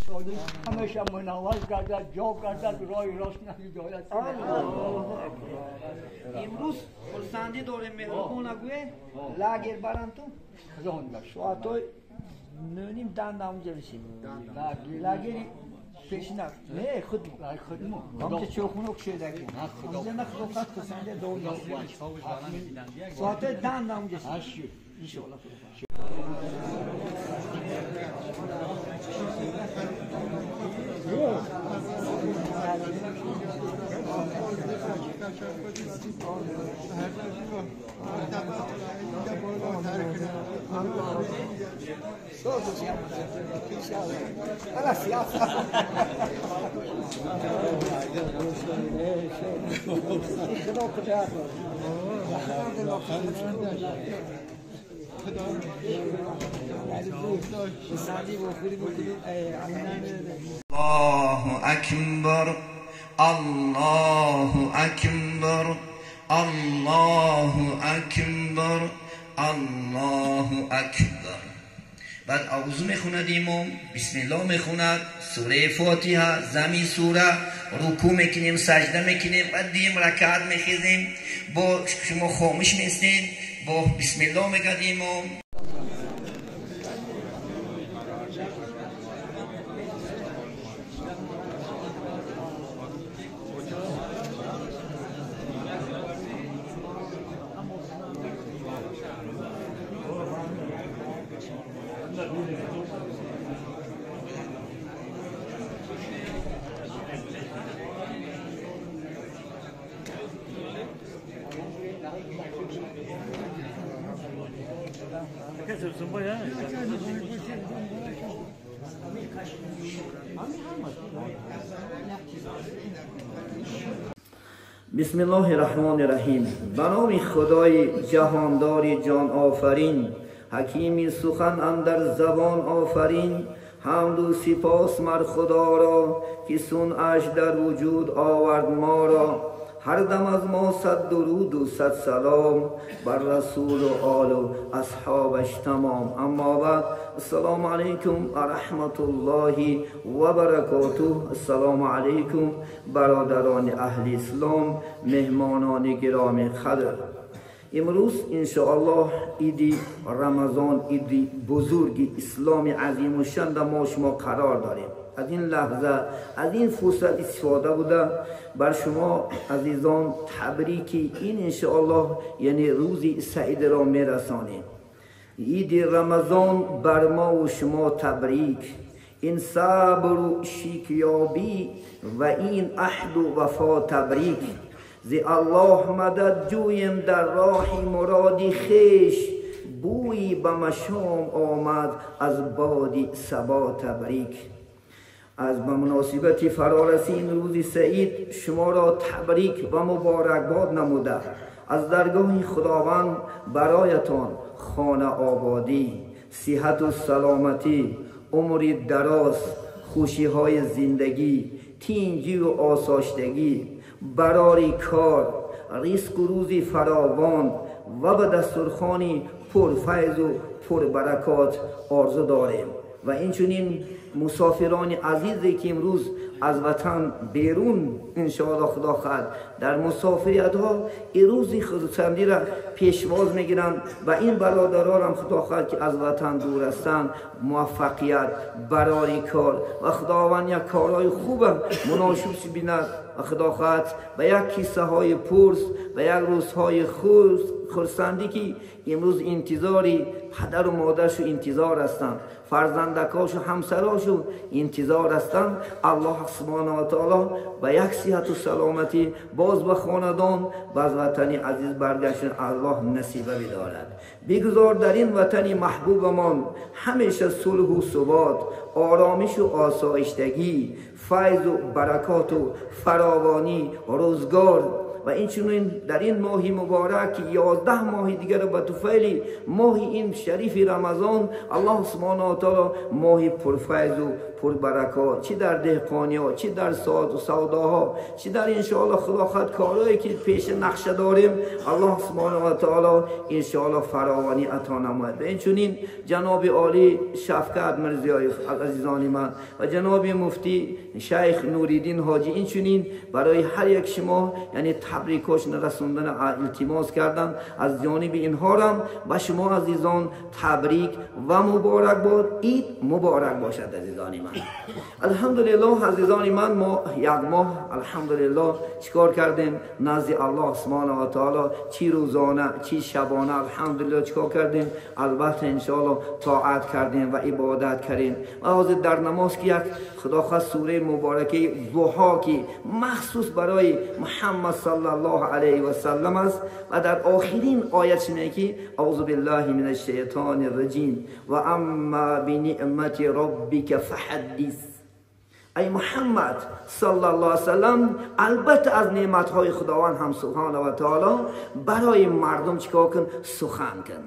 سالی همیشه منور گردد، جا گردد، راه راست هدایت. امروز خرسندی داریم مهربون نگوه لاگر برم تو ساعتای 9:30 دندم جلسیم لاگری پیشنک نه خود خودمون هم که چوخونو کشیدگی همزه نه خدا خود خرسندی داریم ساعتای دندم جلسیم انشاءالله. الله اکبر الله اکبر الله اکبر الله اکبر. بعد اعوذ میخوند امام، بسم الله میخوند، سوره فاتحه، زمین سوره، رکوع میکنیم، سجده میکنیم، بعد دیم رکعت میخیزیم، با شما خاموش میستین، با بسم الله میگد امام. بسم الله الرحمن الرحیم. به نام خدای جهاندار جان آفرین، حکیمی سخن اندر زبان آفرین، حمد و سپاس مر خدا را که صنعش در وجود آورد ما را. هر دم از ما صد درود و صد سلام بر رسول و آل و اصحابش تمام. اما بعد، السلام علیکم و رحمت الله و برکاته. السلام علیکم برادران اهل اسلام، مهمانان گرامی قدر. امروز انشاءالله عید رمضان، عید بزرگ اسلام عظیم و شان ما شما قرار داریم. از این لحظه، از این فرصت استفاده بوده بر شما عزیزان تبریکی این انشاءالله یعنی روزی سعید را میرسانیم. عید رمضان بر ما و شما تبریک. این صبر و شکیابی و این عهد و وفا تبریک. ز الله مدد جویم در راه مراد خویش، بویی به مشام آمد از باد صبا تبریک. از به مناسبت فرارسی این روز سعید شما را تبریک و مبارکباد نموده از درگاه خداوند برایتان خانه آبادی، صحت و سلامتی، عمر دراز، خوشی های زندگی، تینجی و آسایشتگی، برای کار، رزق و روزی فراوان و به دسترخوانی پرفیض و پربرکات آرزو داریم. و اینچنین مسافران عزیزی که امروز از وطن بیرون انشاءالله خدا خواهد در مسافریت ها این روز خرسندی را پیشواز میگیرند و این برادران هم خدا خواهد که از وطن دور هستند موفقیت برای کار و خداوند یک کارهای خوب مناسب بیند و خدا خواهد به یک کیسه های پرس و یک روزهای خرسندی که امروز انتظاری پدر و مادرش انتظار هستند، فرزندکاش و همسراشو انتظار هستند. الله سبحانه و تعالی به یک صحت و سلامتی باز به خاندان و از وطن عزیز برگشتن الله نصیبه بدارد. بگذار در این وطن محبوبمان همیشه صلح و ثبات، آرامش و آسایشتگی، فیض و برکات و فراوانی روزگار و این چنین در این ماه مبارک 11 ماه دیگر به طفیل ماه این شریف رمضان الله سبحانه و تعالی ماه پرفیض و пурбаракот, чӣ дар деҳқониҳо, чӣ дар савдоҳо, чӣ дар иншоаллоҳ худо хоҳад корҳое ки пеш нақша дорем, аллоҳ субҳонаҳу ва таоло иншоаллоҳ фаровонӣ ато намояд. Ва инчунин ҷаноби олӣ Шавкат Мирзиёев азизони ман ва ҷаноби муфтӣ шайх Нуриддин ҳоҷӣ инчунин барои ҳар як шумо яъне табрикошон расондан илтимос кардам. Аз ҷониби инҳорам ба шумо азизон табрик ва муборак бод, ид муборак бошад азизони ман. Алҳамдулиллоҳ азизони ман, мо як моҳ алҳамдулиллоҳ чикор кардем назди аллоҳ субҳонаҳу ва таоло, чӣ рӯзона чӣ шабона алҳамдулиллоҳ чикор кардем, албатта иншоаллоҳ тоат кардем ва ибодат кардем. Ва ҳозир дар намоз ки як худо хост сураи муборакаи Зуҳо ки махсус барои Муҳаммад саллаллоҳу алайҳи васаллам аст ва дар охирин оят мегӯяд ки аузу биллаҳи минаш шайтони раҷим ва амма бинеъмати роббика фаҳаддис. Ай Муҳаммад саллаллоҳу алайҳи васаллам, албатта аз неъматҳои Худованд ҳам субҳонаҳу ва таоло барои мардум чикор кун? Сухан кун.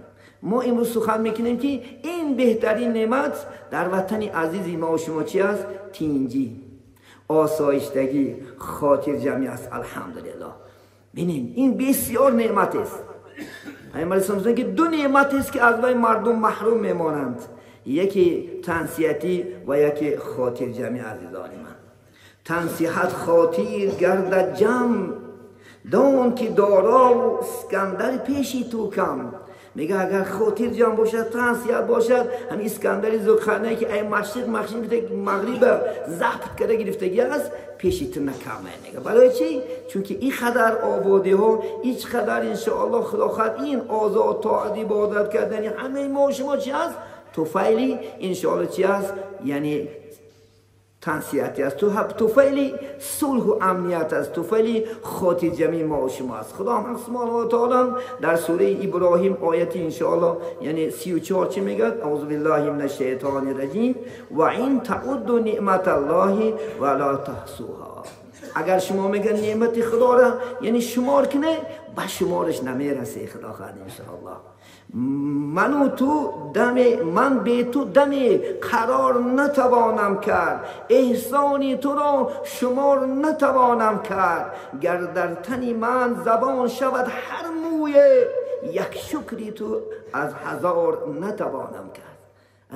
Мо имрӯз сухан мекунем ки ин беҳтарин неъмат дар ватани азизи мо ва шумо чи аст? Тинҷӣ, осоиштагӣ, хотирҷамъӣ аст. Алҳамдулиллоҳ. Бинем, ин бисёр неъмат аст. Паёмбар ислом мегӯяд ки ду неъмат аст ки аз вай мардум маҳрум мемонанд, яке тансиҳатӣ ва яке хотирҷамъӣ. Азизони ман, тансиҳат хотир гардад ҷамъ, дон ки дорову Искандар пеши ту кам. Мегӯяд агар хотирҷамъ бошад, тансиҳат бошад, ҳамин Искандари Зулқарнайн ки ай машриқ мағриба забт карда гирифтагӣ аст, пеши ту накаме. Мегӯяд барои чӣ? Чунки ин қадар ободиҳо, ҳеҷ қадар иншоаллоҳ худо хоҳад ин озод тоат ибодат кардани ҳамаи мо шумо чи аст? Туфайли иншоаллоҳ чи аст? Яъне тансиҳатӣ аст, туфайли сулҳу амният аст, туфайли хотирҷамъии мо ва шумо аст. Худо ҳақ субҳонаҳу ва таоло дар сураи Иброҳим ояти иншоаллоҳ яъне 34 чӣ мегӯяд? Аузу биллаҳи минаш шайтони раҷим ва ин таъудду неъматаллоҳи ва ла таҳсуҳа. Агар шумо мегӯяд неъмати Худоро яъне шумор кунед, ба шумораш намерасед худо хоҳад иншоаллоҳ. Ману ту даме, ман бе ту даме қарор натавонам кард, эҳсони туро шумор натавонам кард. Гар дар тани ман забон шавад ҳар мӯе, як шукри ту аз ҳазор натавонам кард.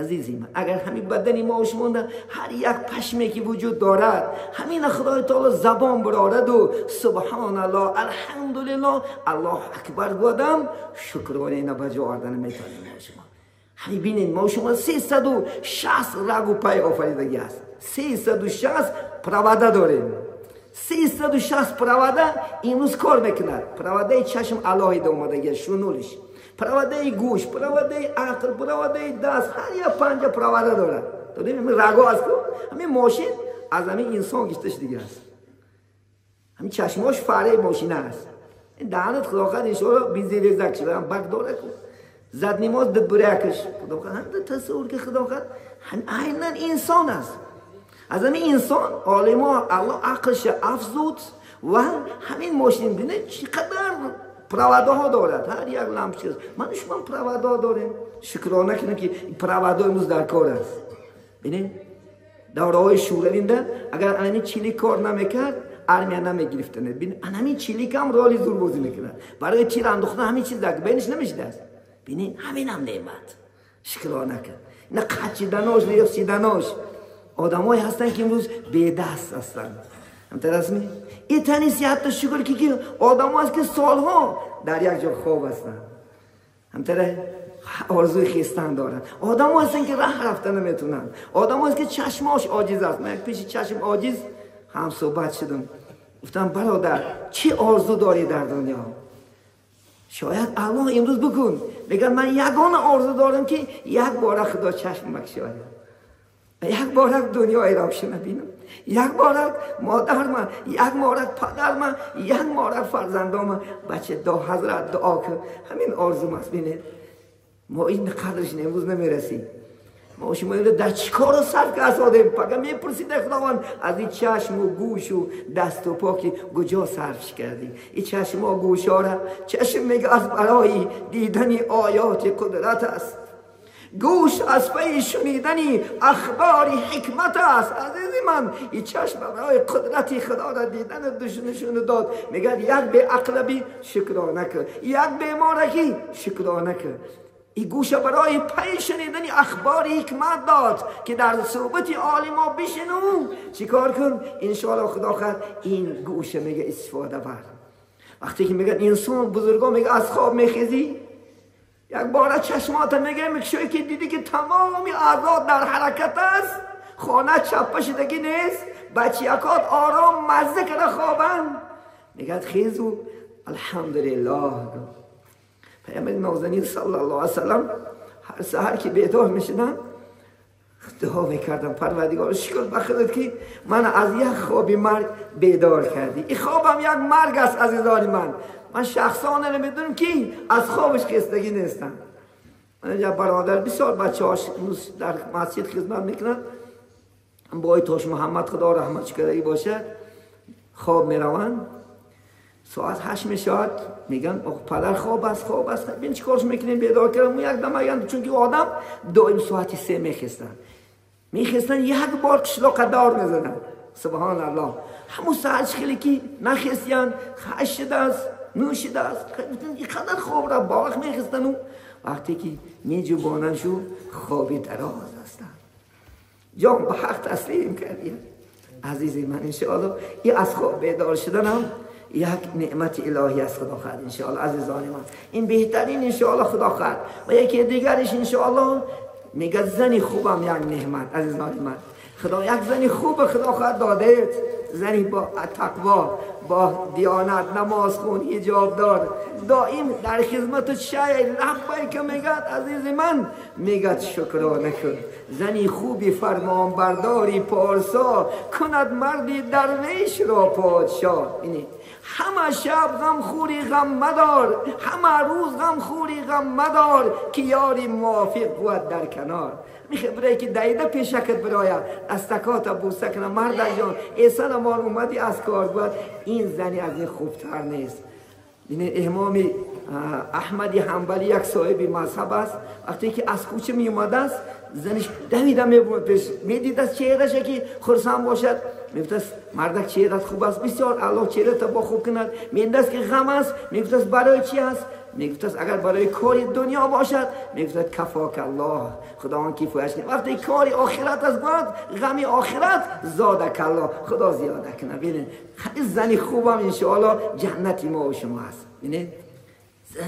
Азизи ман, агар ҳамин бадани мо шумо ҳар як пашме ки вуҷуд дорад, ҳамин Худои таоло забон барораду субҳоналлоҳ, алҳамдулиллоҳ, аллоҳу акбар гӯядам, шукрона ина ба ҷо оварда наметавонем мо шумо. Ҳамин бинед, мо шумо 360 рагу пай офаридагӣ аст, 360 провода дорем, 360 провода имрӯз кор мекунад. Проводаи чашм алоҳида омадагӣ аст, шунулиш, проводаи гӯш, проводаи ақл, проводаи даст, ҳар як панҷа провода дорад. Дорем раго аст ку, ҳамин мошин аз ҳамин инсон гирифта шудагӣ аст. Ҳамин чашмош фараи мошина аст. Ин даҳанат худо хоҳад иншоаллоҳ бензинрезак шуда, бак дорад ку, зад нимоз дудбурякаш. Худо хоҳад ҳам тасаввур ки худо хоҳад айнан инсон аст. Аз ҳамин инсон олимо аллоҳ ақлша афзуд ва ҳамин мошин бинед чӣ қадар проводаҳо дорад, ҳар як лампочка. Ману шумо проводаҳо дорем, шукрона кунем ки проводаҳо имрӯз дар кор аст. Бинед, давраҳои шӯравинда агар ҳамин чилик кор намекард, армия намегирифтанд. Бинед, ҳамин чилик ҳам роли зур бозӣ мекунад. Барои тир андохтан ҳамин чиз дар биниш намешидааст. Бинед, ҳаминам неъмат, шукрона кард. На қачиданош, на ёфсиданош. Одамое ҳастанд ки имрӯз бедаст ҳастанд. Ҳамтар астми? Ин тани сиҳату шукр ки одамо аст ки солҳо дар як ҷо хоб ҳастанд, ҳамтара орзуи хестан доранд. Одамо ҳастанд ки раҳ рафта наметавонанд. Одамо аст ки чашмош оҷиз аст. Ман як пеши чашм оҷиз ҳамсӯҳбат шудам. Гуфтам бародар, чӣ орзу дорӣ дар дунё? Шояд аллоҳ имрӯз бикун. Мегӯяд ман ягона орзу дорам ки як бора худо чашм бакшояд, як бора дунёеро бинам, як бора модарма, як бора падарма, як бора фарзандома. Бача до ҳазрат дуо кун, ҳамин орзум аст. Бинед, мо ин қадрш имрӯз намерасем. Мо шумо дар чӣ корро сарф кардем? Пага мепурсид Худованд аз ин чашму гӯшу дасту по ки куҷо сарф кардӣ? Ин чашму гӯшора чашм мега аз барои дидани оёти қудрат аст. گوش از پی شنیدنی اخبار حکمت است. عزیز من این چشم برای قدرت خدا را دیدن دشنشون داد. میگه یک به عقلبی شکرانه کن، یک بیمارکی شکرانه کن. این گوش برای پی شنیدن اخبار حکمت داد که در صحبت عالما بشنو. چیکار کن؟ انشاءالله خدا خواهد این گوش میگه استفاده بر. وقتی که میگه انسان بزرگا میگه از خواب میخیزی، یک بار چشمات میگه میکشوی که دیدی که تمام اعضا در حرکت است، خانه چپه شدگی نیست، بچیکات آرام مزه کرده خوابن، میگه خیزو الحمدلله. پیامبر نازنین صلی الله علیه وسلم هر سحر که بیدار میشدن دعا میکردم پروردگار شکر به خودت که من از یک خواب مرگ بیدار کردی. این خوابم یک مرگ است عزیزان من. من شخصا نمیدونم که از خوابش خستگی نیستم. من یک برادر بسیار بچه هاش در مسجد خدمت میکنن، با تاش محمد خدا رحمتش کرده باشه، خواب میروند ساعت 8 میشد، میگن پدر خواب است خواب است، ببین چیکارش میکنیم بیدار کردم. یک دم میگن چون که آدم دائم ساعت 3 میخستن، میخستن یک بار قشلاق دار میزنن. سبحان الله. همون ساعت خیلی که نخستیان 8 شده است 9 شده است، اینقدر خواب را باوقت میخستن و وقتی که میجوبانن شو خوابی دراز هستن. جان به حق تسلیم کردیم عزیزی من. انشاءالله این از خواب بیدار شدن هم یک نعمت الهی است خدا خواهد انشاءالله عزیزان من. این بهترین انشاءالله خدا خواهد. و یکی دیگرش انشاءالله میگه زنی خوبم یک نعمت عزیزان من. خدا یک زنی خوب خدا خواهد داده، زنی با تقوا، با دیانت، نماز خون، حجاب دار، دائم در خدمت شی لبیک میگه عزیز من، میگه شکرانه کن. زنی خوبی فرمان برداری پارسا، کند مردی درویش را پادشاه. اینه همه شب غم خوری غم مدار، همه روز غم خوری غم مدار، که یاری موافق بود در کنار. میخوای که دیده پیشکت براید از تکات بوسه کنه مرد جان احسان ما اومدی از کار بود. این زنی از این خوبتر نیست. این امام احمدی حنبلی یک صاحب مذهب است، وقتی که از کوچه می اومده است زنش دویده میبرد پیش، میدید از چهرهش که خرسند باشد، میگفت مردک چهرت خوب است بسیار، الله چهرت با خوب کند. میدید که غم است، میگفت برای چی است؟ میگفت اگر برای کار دنیا باشد، میگفت کفاک الله، خدا آن کفایش کنه. وقتی کار آخرت است باید غم آخرت زادک الله، خدا زیاده کنه. ببینید زنی خوبم انشاءالله جنتی ما و شما است. ببینید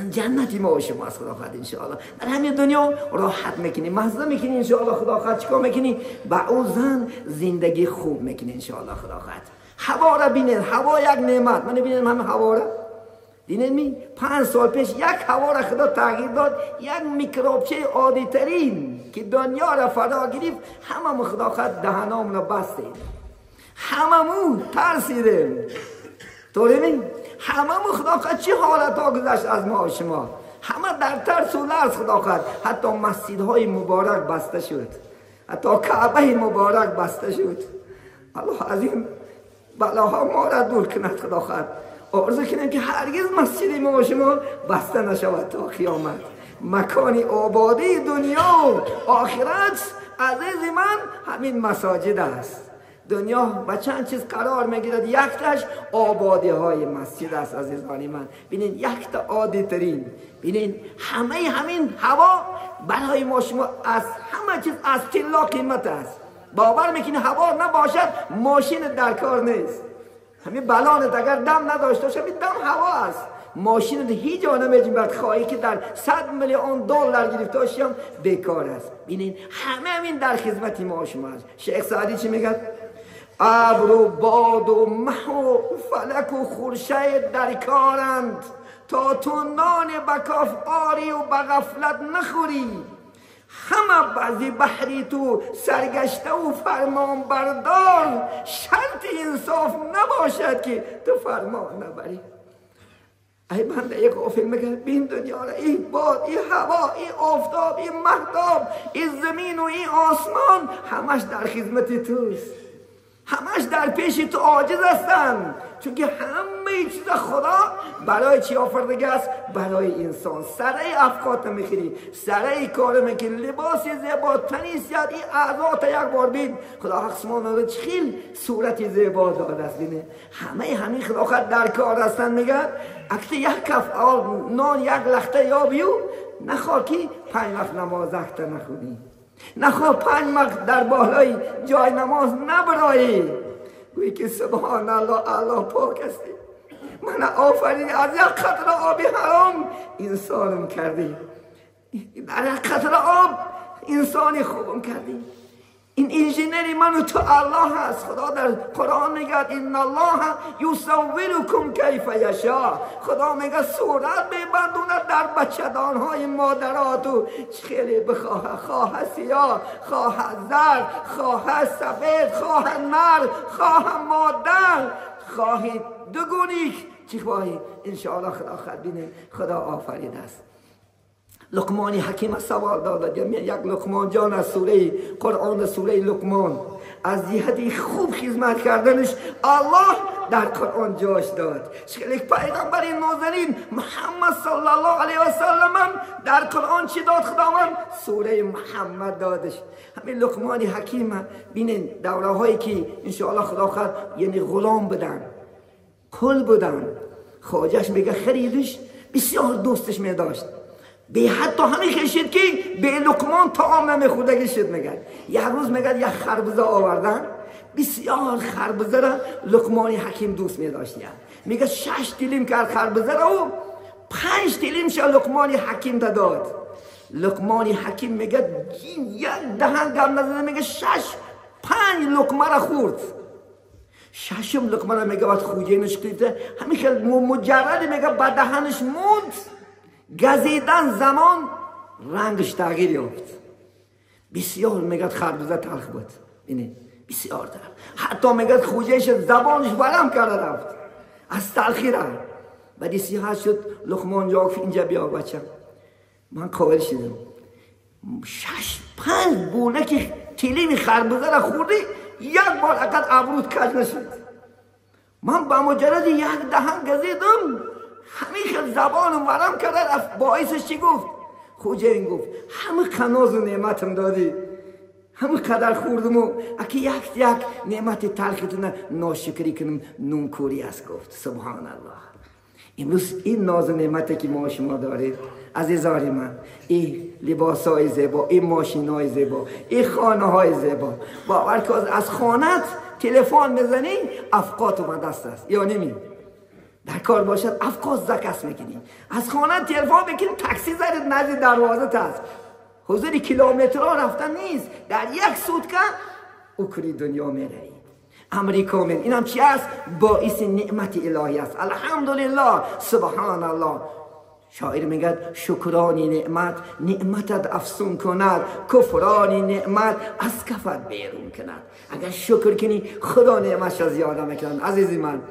جنتی ما و شما است خدا خواهد انشاءالله. در همین دنیا راحت میکنی، مزه میکنی انشاءالله خدا خواهد. چیکار میکنی؟ با او زن زندگی خوب میکنی انشاءالله خدا خواهد. هوا را بینید، هوا یک نعمت. من ببینم همه هوا را دیدین می 5 سال پیش یک هوا را خدا تغییر داد، یک میکروبچه عادی ترین که دنیا را فرا گرفت، همه خدا خواهد دهنامون را بستیم، هممون ترسیدیم. طوری می هممون خدا خواهد چه حالت ها گذشت از ما و شما، همه در ترس و لرز خدا خواهد. حتی مسجدهای مبارک بسته شد، حتی کعبه مبارک بسته شد. الله از این بلاها ما را دور کند خدا خواهد. آرزو کنیم که هرگز مسجد ما و شما بسته نشود تا قیامت. مکان آبادی دنیا و آخرت عزیز من همین مساجد است. دنیا با چند چیز قرار میگیرد، یک تاش آبادی های مسجد است عزیزان من. ببینید یک تا عادی ترین، ببینید همه همین هوا برای ما شما از همه چیز از طلا قیمت است. باور میکنی هوا نباشد ماشین در کار نیست. همین بلانت اگر دم نداشته باشه، همین دم هوا است، ماشین هیچ جا نمیجنبد. خواهی که در 100 میلیون دلار گرفته باشیم بیکار است. ببینید همه همین در خدمت ما شما است. شیخ سعدی چی میگه؟ ابر و باد و مه و فلک و خورشید در کارند، تا تو نان بکاف آری و به غفلت نخوری. همه بعضی بحری تو سرگشته و فرمان بردار، شرط انصاف نباشد که تو فرمان نبری. ای بنده ای غافل میگه بین دنیا را، ای باد، ای هوا، ای آفتاب، ای مهتاب، ای زمین و ای آسمان، همش در خدمت توست. همش در پیش تو عاجز هستن، چون که همه چیز خدا برای چی آفریده است؟ برای انسان. سره افکات میخوری، سره کار میکنی، لباس زیبا، تنی سیاد، این اعضا تا یک بار بین خدا حق سبحانه چخیل صورت زیبا داده است. بینه همه همین خدا خود در کار هستن. میگه اکت یک کف آب نان یک لخته یابیو نخواه که 5 وقت نماز اکت نخونی، نخواه 5 وقت در بالای جای نماز نبرایی. گویی که سبحان الله، الله پاک هستی، من آفرین از یک قطره آب حرام انسانم کردی، در یک قطره آب انسانی خوبم کردی. این انجینری منو تو الله هست. خدا در قرآن میگه ان الله یصورکم کیف یشاء. خدا میگه صورت میبندونه در بچه‌دانهای مادرات و خیلی بخواه، خواه سیاه، خواه زرد، خواه سفید، خواه نر، خواه مادر، خواه دوگونیک، چی خواهی انشاءالله خدا خد خدا آفرید است. لقمان حکیم سوال داد، یک لقمان جان از سوره قرآن، سوره لقمان، از جهت خوب خدمت کردنش الله در قرآن جاش داد. یک پیغمبر نازنین محمد صلی الله علیه و سلم در قرآن چی داد؟ خداوند سوره محمد دادش. همین لقمان حکیم بینین دوره هایی که انشاءالله خدا خواهد یعنی غلام بودن، کل بودن، خواجهش میگه خریدش، بسیار دوستش میداشت، به حتی همین خشید که به لقمان طعام نمیخوردگی شد. میگه یک روز میگه یک خربزه آوردن، بسیار خربزه را لقمان حکیم دوست میداشت. میگه 6 تیلیم کرد خربزه را و 5 تیلیم شد لقمان حکیم داد. لقمان حکیم میگه یک دهن گم نزده، میگه 6 5 لقمه را خورد. 6 لقمه را میگه بعد خوجینش کلیده، همین خیلی مجرد میگه به دهنش موند، گزیدن زمان رنگش تغییر یافت. بسیار میگه خربزه تلخ بود، اینه بسیار تلخ، حتی میگه خوجهش زبانش ورم کرده رفت از تلخی را. بعد سیاه شد. لقمان جا گفت اینجا بیا بچه، من قابل شدم 6 5 بونه که تیلیم خربزه را خوردی، یک بار اقل ابرود کج نشد. من با مجرد یک دهن گزیدم همین خیلی زبانم ورم کرد. باعثش چی گفت؟ خوجه این گفت همه قناز و نعمتم دادی، همه قدر خوردم و اگه یک یک نعمت تلختون ناشکری کنم نونکوری است. گفت سبحان الله. امروز این ناز و نعمتی که ما شما دارید عزیزان من، این لباس های زیبا، این ماشین های زیبا، این خانه های زیبا، باور که از خانت تلفن میزنی افقات اومد دست است یا نمی در کار باشد افکاز زکس میکنی، از خانه تلفن بکنی تاکسی زدید نزد دروازه است، حضور کیلومترها رفتن نیست، در یک سوتکه اوکری دنیا میروی، امریکا میروی. این هم چی است؟ باعث نعمت الهی است. الحمدلله، سبحان الله. شاعر میگه شکرانی نعمت نعمتت افسون کند، کفرانی نعمت از کفت بیرون کند. اگر شکر کنی خدا نعمتش زیاده میکند. عزیزی من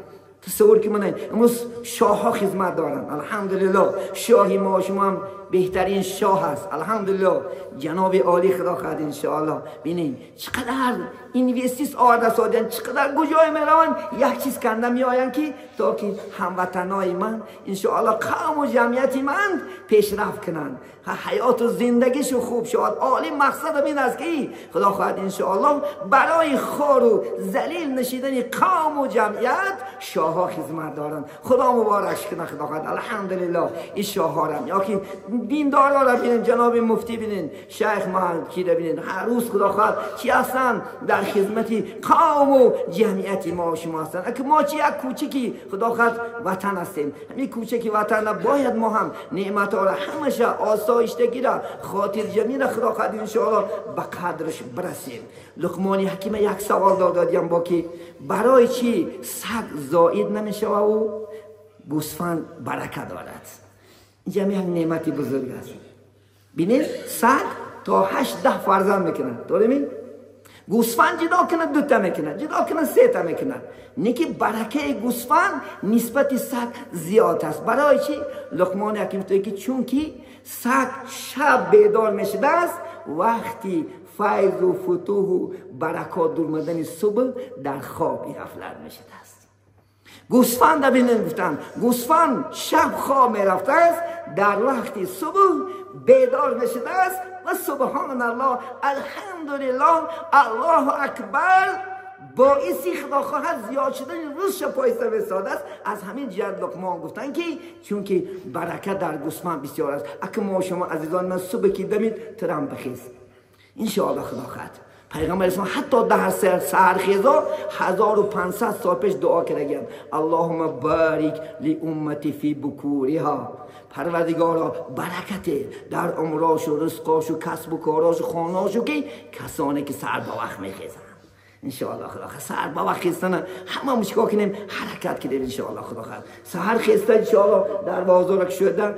تصور که من امروز شاه ها خدمت دارن، الحمدلله. شاهی ما شما هم بهترین شاه هست، الحمدلله. جناب عالی خدا خواهد انشاءالله. ببینین چقدر اینوستیس آورده سادن، چقدر کجای میروند یک چیز کنده میآیند که تا که هموطنای من انشاءالله قوم و جمعیت من پیشرفت کنند، حیات و زندگیشو خوب شود. عالی مقصد این است که خدا خواهد انشاءالله برای خار و ذلیل نشیدن قوم و جمعیت شاه ها خدمت دارند. خدا مبارک کنه، خدا خواهد الحمدلله این شاه ها را یا که دیندارا را ببینین، جناب مفتی ببینین، شیخ محمد کی را ببینین، هر روز خدا خواهد چی هستن در خدمت قوم و جمعیت ما و شما هستن. اگه ما چی یک کوچکی خدا خواهد وطن هستیم، همین کوچکی وطن باید ما هم نعمت ها را همیشه آسایشتگی را خاطر جمعی را خدا خواهد انشاءالله به قدرش برسیم. لقمان حکیم یک سوال دادیم با که برای چی سگ زاید نمیشه و گوسفند برکه دارد؟ اینجا یک نعمتی بزرگ است. بینید سگ تا 8-10 فرزند میکنه، داریم گوسفند جدا کنه 2 تا میکنه، جدا کنه 3 تا میکنه. نیکی برکه گوسفند نسبت سگ زیاد است. برای چی؟ لقمان حکیم گفته که چون که سگ شب بیدار میشده است، وقتی فیض و فتوح و برکات درآمدن صبح در خواب غفلت میشده است. گوسفند ببینید گفتن گوسفند شب خواب میرفته است، در وقت صبح بیدار میشده است و سبحان الله، الحمدلله، الله اکبر، باعثی خدا خواهد زیاد شدن روز شپایسته وستاده است. از همین جهت لقمان گفتن که چون که برکت در گوسفند بسیار است. اگه ما شما عزیزان من صبح که دمید ترم بخیز انشاءالله خدا خواهد. پیغمبر اسلام حتی در سحرخیزا 1500 سال پیش دعا کردن اللهم بارک لامتی فی بکورها، پروردگارا برکت در عمراش و رزقاش و کسب و کاراش و خانهاش و که کسانی که سر با وقت میخیزن انشاءالله خدا خواهد. سحر با وقت خیستن همه مشکا کنیم حرکت کنیم انشاءالله خدا خواهد. سحر خیستن انشاءالله دروازه را شدن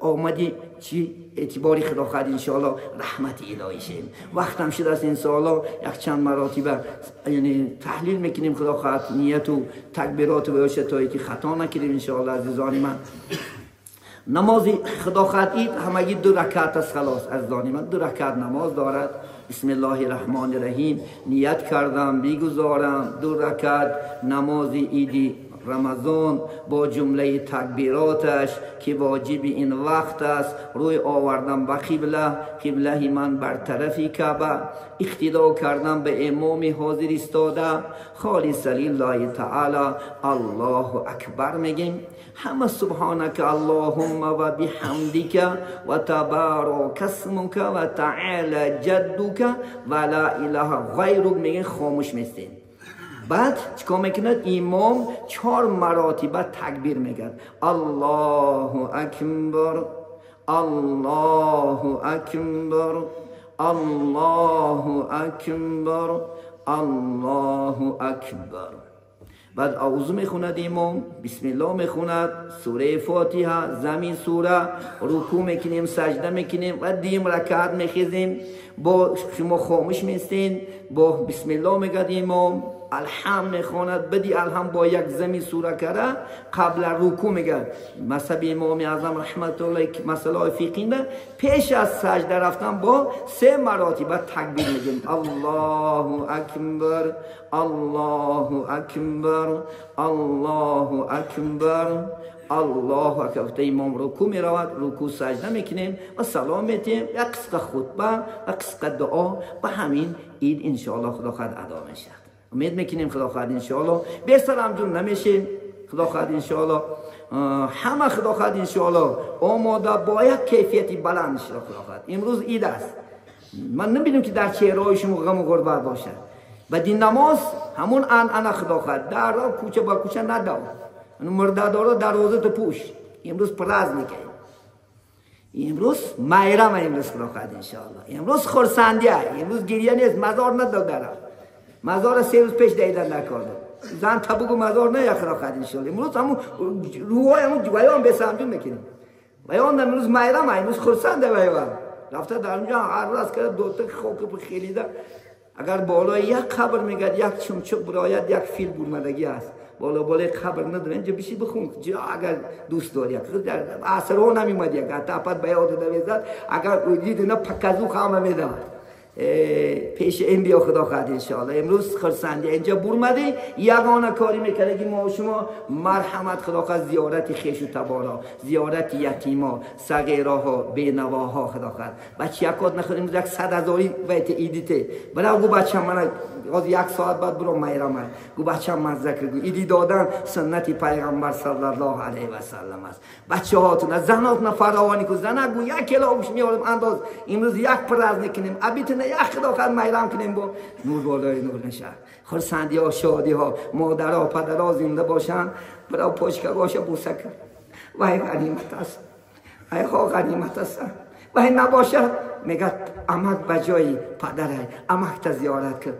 آمدی چی اعتباری خدا خواهد انشاءالله رحمت الهی شیم. وقتم شده است انشاءالله یک چند مراتب یعنی تحلیل میکنیم خدا خواهد نیت و تکبیرات و باشه تا که خطا نکنیم انشاءالله. عزیزان من نماز خدا خواهد اید همگی 2 رکعت است خلاص. عزیزان من 2 رکعت نماز دارد. بسم الله الرحمن الرحیم نیت کردم بیگذارم 2 رکعت نماز عید رمضان با جمله تکبیراتش که واجب این وقت است. روی آوردم به قبله، قبله من بر طرف کعبه، اقتدا کردم به امام حاضر ایستاده، خالص لله تعالی الله اکبر میگیم. همه سبحانک اللهم و بحمدک و تبارک اسمک و تعالی جدک و لا اله غیرک میگیم، خاموش میستیم. بعد چیکار میکند؟ امام 4 مراتبه تکبیر میگه الله اکبر، الله اکبر، الله اکبر، الله اکبر. بعد اعوذ میخوند امام، بسم الله میخوند، سوره فاتحه، زمین سوره، رکوع میکنیم، سجده میکنیم و دیم رکعت میخیزیم. با شما خاموش میستین، با بسم الله میگه امام، الحمد میخواند، بدی الحمد با یک زمین سوره کرده قبل رکوع میگه. مذهب امام اعظم رحمت الله مسئله فقهی پیش از سجده رفتن با 3 مراتب تکبیر میگیم الله اکبر، الله اکبر، الله اکبر، الله اکبر. امام رکوع میرود، رکوع سجده میکنیم و سلام میتیم، یک قسمت خطبه و قسمت دعا و همین عید انشاءالله خدا خواهد ادا میشه. امید میکنیم خدا خواهد انشاءالله به سلام جون نمیشیم. خدا خواهد انشاءالله همه خدا خواهد انشاءالله آماده با یک کیفیتی بلند شده. خدا خواهد امروز عید است، من نمیدونم که در چهره‌های شما غم و غربت باشه. و دین نماز همون انا خدا خواهد در را کوچه با کوچه نداو مرده دارا دروازه تو پوش. امروز پراز میکنیم، امروز مایرم، امروز خدا خواهد انشاءالله امروز خرسندیه، امروز گریه نیست. مزار نداد در مزار 3 روز پیش دیدن نکرده زن تا بگو مزار نه خدا خواهد انشاءالله. امروز همون روهای همون بیان به سمجون میکنیم بیان. امروز مایرم، امروز خرسنده بیان رفته در اونجا هر روز کرده دو تا خاک خیلیده. اگر بالای یک قبر میگد یک چمچق براید یک فیل برمدگی است، بالا بالای قبر نداره اینجا بشی بخون اگر دوست داری. اثرها نمیمد یک تاپت به یاد دویزد اگر دید نه پکزو خامه میداد پیش این بیا خدا خواهد انشاءالله. امروز خرسندی اینجا برمده یگانه کاری میکنه که ما و شما مرحمت خدا خواهد زیارت خیش و تبارا، زیارت یتیما، صغیراها، بینواها خدا خواهد. بچه یکات نخورد امروز 100,000 بیت ایدیته برای گو بچه من یک ساعت بعد برو میرم گو بچه من ذکر گو ایدی دادن سنت پیغمبر صلی الله علیه و سلم است. بچه هاتون زناتون فراوانی کو زنک گو 1 کیلو گوش میارم انداز امروز یک پرز نکنیم ابیتون یک خدا خواهد میرم کنیم با نور بالای نور نشه. خرسندی ها، شادی ها، مادرها، پدرها زنده باشن برای پشکه باشه بوسه کرد وای غنیمت است، ای ها غنیمت است. وای نباشه میگه امک بجای پدره امک تا زیارت کرد.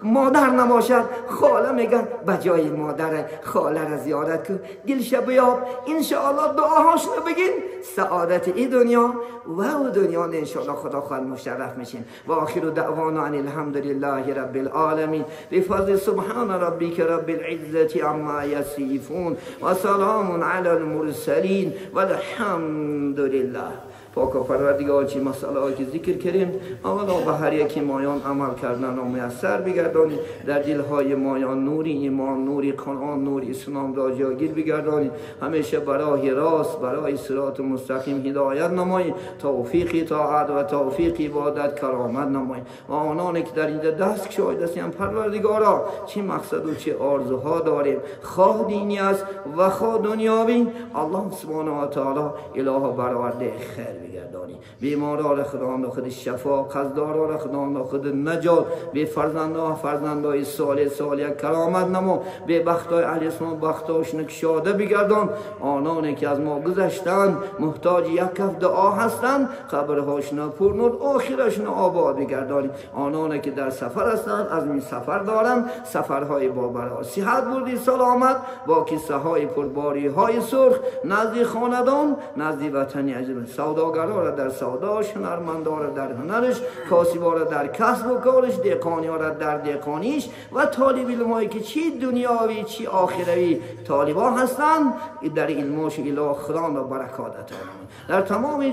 مادر نباشد خاله میگه بجای مادره خاله را زیارت کرد. دلش بیاب انشاءالله دعاهاش رو بگین سعادت ای دنیا و او دنیا انشاءالله خدا خواهد مشرف میشین. و آخر دعوانا ان الحمد لله رب العالمین بفضل سبحان ربک رب العزة عما یصفون و سلام علی المرسلین والحمد لله. پاک و پروردگار چی مسئله که ذکر کردیم اولا به هر یکی مایان عمل کردن و میسر بگردانی، در دلهای مایان نوری ایمان، نوری قرآن، نوری اسلام را جاگیر بگردانی، همیشه برای راست، برای صراط مستقیم هدایت نمایی، توفیق طاعت و توفیق عبادت کرامت نمایی. و آنانی که در اینجا دست کشایده هستیم پروردگارا چه مقصد و چه آرزوها داریم، خواه دینی است و خواه دنیاوی، الله سبحانه و تعالی اله برآورده خیر بگردانی. بیماران خداوند خود شفا، قصداران خداوند خود نجات، به فرزندان فرزندای صالح صالح کرامت نما، به بختای اهل اسلام بختاشون کشاده بگردان. آنانی که از ما گذشتند محتاج یک کف دعا هستند، قبرهاشون پرنور، آخرشون آباد بگردانی. آنانی که در سفر هستند از می سفر دارند، سفرهای با برا صحت بردی سلامت، با کیسه های پرباری های سرخ نزد خاندان، نزد وطنی عزیز. سوداگرا را در سوداش، هنرمندا را در هنرش، کاسبا را در کسب و کارش، دهقانی را در دهقانیش و طالب علمایی که چی دنیاوی چی آخروی طالبا هستند در علماش اله خدا را برکات عطا نماید. در تمام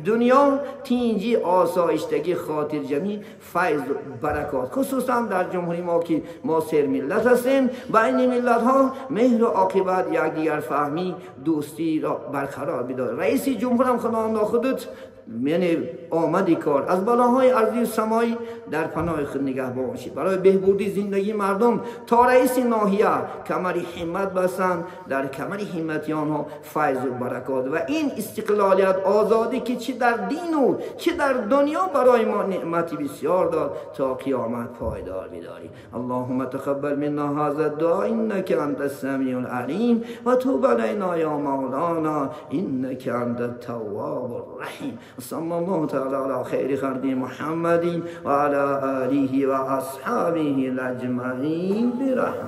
دنیا تینجی، آسایشتگی، خاطر جمعی، فیض و برکات، خصوصا در جمهوری ما که ما سر ملت هستیم، بین ملت ها مهر و عاقبت، یکدیگر فهمی، دوستی را برقرار بدار. رئیس جمهورم خداوند خودت یعنی آمدی کار از بلاهای ارضی و سمایی در پناه خود نگهبان باشی برای بهبودی زندگی مردم. تا رئیس ناحیه کمر همت بستند، در کمر همتی آنها فیض و برکات و این استقلالیت، آزادی که چه در دین و چه در دنیا برای ما نعمتی بسیار داد تا قیامت پایدار بداری. اللهم تقبل منا هذا الدعاء انك انت السمیع العلیم و توب علینا یا مولانا انك انت التواب الرحیم. صلى الله تعالى على خير خلق محمد وعلى آله وأصحابه الأجمعين برحمة.